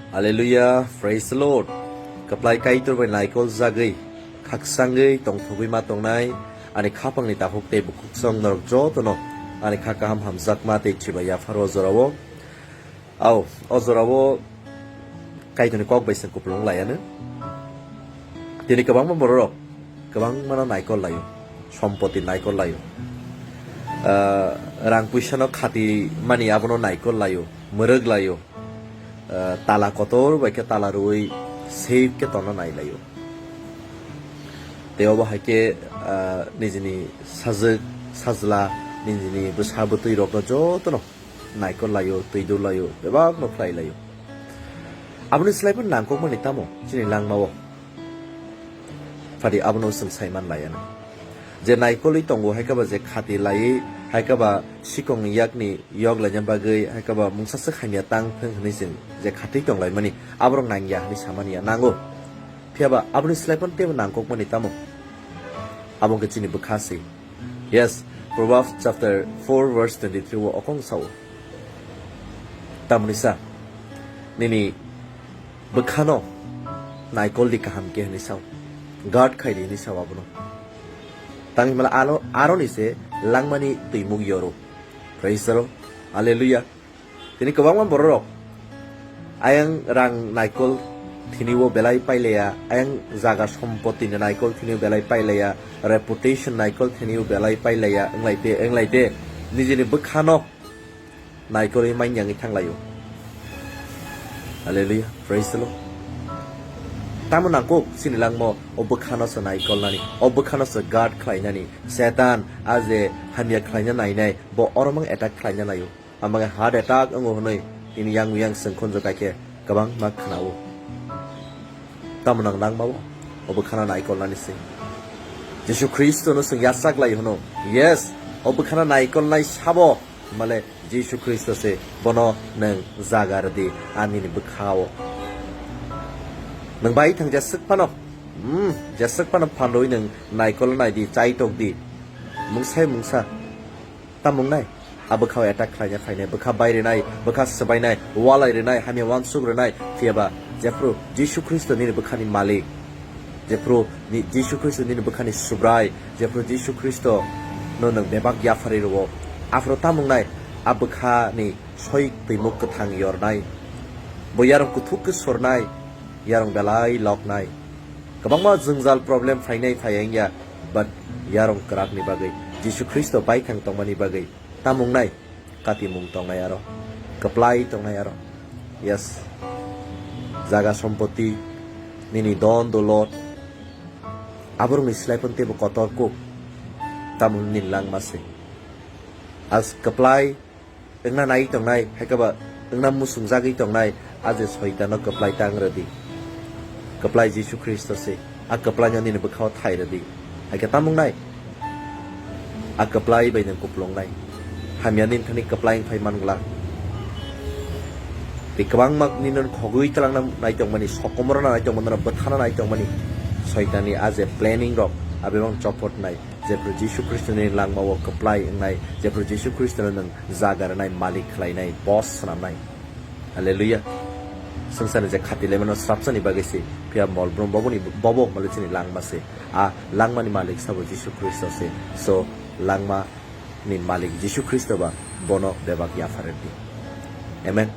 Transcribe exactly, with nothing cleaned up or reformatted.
Hallelujah, praise the Lord. Kwplai Kaitor bai naikol jagwi, khaksangwi tongthogwi ma tongnai, ani khapangni takhuk tei bukhuksong norok jotono ani kha kaham hamjakma tei chibai yapharo jorao. Au, o jorao Kaitorni kok bai se kupulung laiano. Tini kwbangma bororok kwbangmano naikol laio, sompoti naikol laio. Ah, rang puisano khati mani abono naikol laio, mwrwk laio. Ah, tala kotor bai khe tala rwui safe khe tongna nai laio. Tei obo hai khe, ah, nijini sajwk, sajla, nijini bwsa bwtwi rokno jotono naikol laio, twi dul laio, bebakno khlai laio. Aboni slai phano nangkukmani tamo chini langmao? Phadi abono chwng sai man laiano. Je naikolwi tongo, hai khe ba je khati laiwi, hai khe ba sikongni yakni yok laina bagwi, hai khe ba mungsa swk hamya tang thung hwnwi chwng je khatwi tong laimani, aborok nangya hwnwi samani ya, nango. Phiya ba aboni slai phano teibo nangkukmani tamo? Abo wngkha chini bwkha se. Yes, Proverbs chapter four verse twenty-three o okong sao. Tamoni sa, nini bwkhano naikol di kaham khe hwnwi sao. Guard khai di hwnwi sao abono. Tang himala alo, aroni se langmani twimuk yoro. Praise the Lord. Hallelujah. Tini kwbangma bororok ayang rang naikol thiniwo belai pailaya, ayang jaga sompotini naikol thiniwo belai pailaya, reputation naikol thiniwo belai pailaya, wnglaite, wnglaite, nijini bwkhano naikolwi manyangwi thanglaio. Hallelujah, praise the Lord. Tamo nangkuk chini langmo o bwkhano se naikolnani, o bwkhano se guard khlainani. Setan a je hamya khlaina nainai, bo oromang attack khlaina naio. Amage heart attack wngo hwnwi tini yang yang sengkhon jwk khe kwbangma khnao. Tamo nang langmao, o bwkhano naikolnani se. Jisu Khristono chwng yachak lai hwno. Yes, o bwkhano naikolnai sabo, male Jisu Khristo se, bono nwng jaga rwdi, anini bwkhao. Nwng bai thang jeswk phano, hmm, jeswk phano phanrwi nwng naikol naidi, chaitok di. Mungsai mungsa. Tamung nai, a bwkhao attack khlaina phainai, bwkha bai rwnai, bwkha swbainai, walai rwnai, hamya wansuk rwnai, phiya ba jephru Jisu Khristo nini bwkhani malik, jephru ni-, Jisu Khristo nini bwkhani subrai, jephru Jisu Khristo no nwng bebak yapharwi rwo, aphuru tamung nai, a bwkhani soi twimuk kwthang yornai, bo yarwng kuthuk khe surnai, yarwng belai loknai. Kwbangma jwngjal problem phainai phai wngya, but yarwng kwrakni bagwi, Jisu Khristo baithang tongmani bagwi, tamung nai, katimung tongnai aro, kwplai tongnai aro. Yes, jaga sompoti, nini don dolot, aborokni slai phano teibo kotor kuk, tamung nini langma se. As kwplai wngna nai tongnai, hai khe ba wngna muchungjagwi tongnai, a je Soitano kwplai tang rwdi. Kwplai Jisu Khristo se, a kwplaino nini bwkhao thai rwdi. Hai khe tamung nai, a kwplai bai nwng kupulung nai. Hamya nini thani kwplai wng phai man glak. Tei kwbangma nini khogwi twlangna nai tongmani, sokomorna nai tongmani, bwthana nai tongmani, Soitanni a je planning rok, a bebak chopot nai. Jephru Jisu Khristo ni langma o kwplai wngnai, jephru Jisu Khristo no nwng jaga rwnai, malik khlainai, boss swnamnai. Hallelujah. Swngcharni je khati laimano srapsani bagwi se, phiya mol brum bobo ni, bobo male chini langma se. A langma ni malik sabo Jisu Khristo se. So, langma ni malik Jisu Khristo ba bono bebak yaphardi. Amen.